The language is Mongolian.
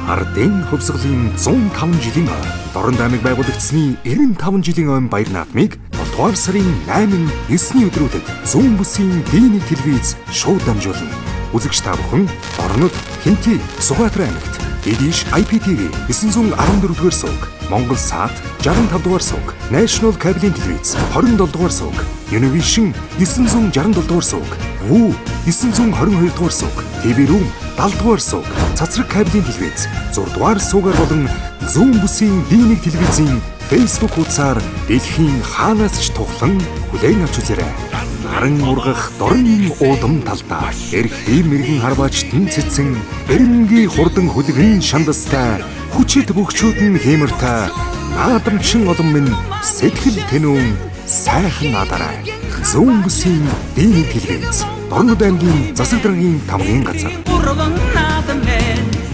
Ардын хувьсгалын 105 жилийн ой, Дорнод аймаг байгуулагдсаны 95 жилийн ойн баяр наадмыг 7 дугаар сарын 8, 9-ний өдрүүдэд Зүүн бүсийн D1 телевиз шууд дамжуулна. Үзэгч та бүхэн Дорнод, Хэнти, Сүхбаатар аймагт Дидиш IPTV 914 дугаар сувг, Монгол Сат 65 дугаар сувг, National Cable телевиз 27 дугаар сувг, Univision 967 дугаар сувг, Вүү 922 дугаар сувг, TV Room 70 дугаар сувг, Цацраг кабелийн телевиз 6 дугаар сувгаар болон Зүүн бүсийн D1 телевизийн Facebook хуудасаар дэлхийн хаанаас ч тухлан хүлээн авч үзээрэй. Наран ургах дорнын уудам талдаа эрх мэрэгэн харваач тэнцэтсэн эренгийн хурдан хүлэгэн шандастай хүчит бөхчүүд нь хиймэртэй наадамчин олон минь сэтгэл тэнүүн сайхан надарай. Зүүн бүсийн D1 телевиз, Дорнод аймгийн засаг даргын тамгын газар. Гурван